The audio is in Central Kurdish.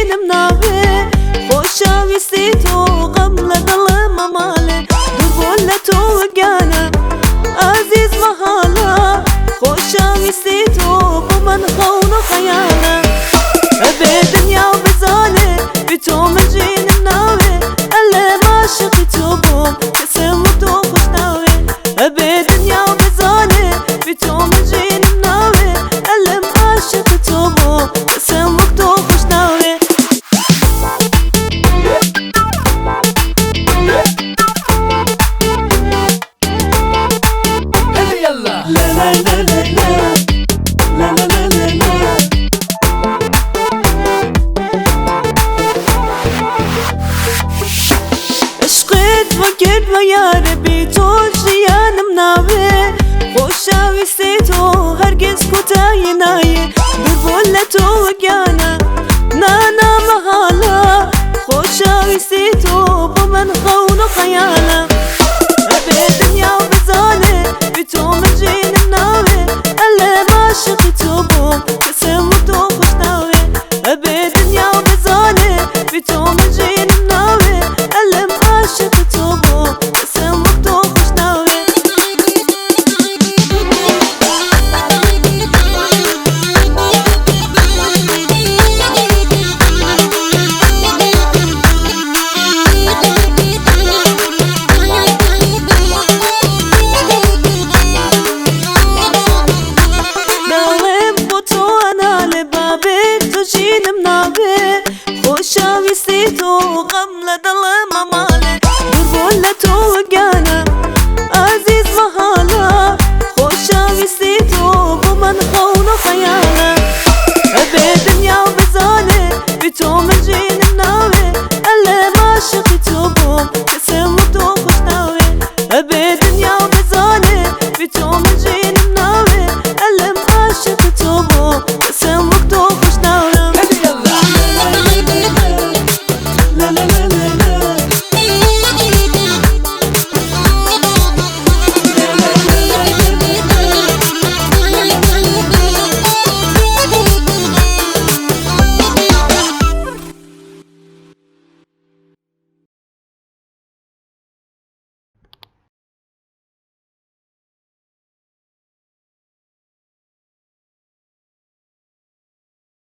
ژینم ناوێ، خۆشەویستی تۆ غەم لە دڵم ئەماڵێ. دوور بۆ لە تۆ گیانە ئازیز مەحاڵە، خۆشەویستی تۆ بۆ من خەون و خەیاڵە. ئەبێ دنیا بزانێ بی تۆ من ژینم ناوێ، ئەلێم عاشقی تۆ بووم کەسم وەک تۆ خۆش ناوێ. ئەبێ دنیا بزانێ بی تۆ من ژینم ناوێ، ئەلێم عاشقی تۆ بووم کەسم وەک تۆ خۆش ناوێ. يلا لا لا لا لا لا لا لا لا لا. عشقت وەکرد بە یارە بی تۆ ژیانم ناوێ، خۆشەویستی تۆ هەرگیز کۆتایی نایێ. دوور بۆ لە تۆ گیانە نانا مەحاڵە، خۆشەویستی تۆ بۆ من خەون و خەیاڵە. ئەبێ دنیا بزانێ بی تۆ من ژینم ناوێ، ئەلێم عاشقی تۆ بووم کەسم وەک تۆ خۆش ناوێ. ئەبێ دنیا بزانێ بی تۆ من ژینم ناوێ، ئەلێم عاشقی تۆ بووم کەسم وەک تۆ خۆش ناوێ. دەڵێم بۆ تۆ ئەناڵێ بابێ تۆ ژینم ناوێ، خۆشەویستی تۆ غەم لە دڵم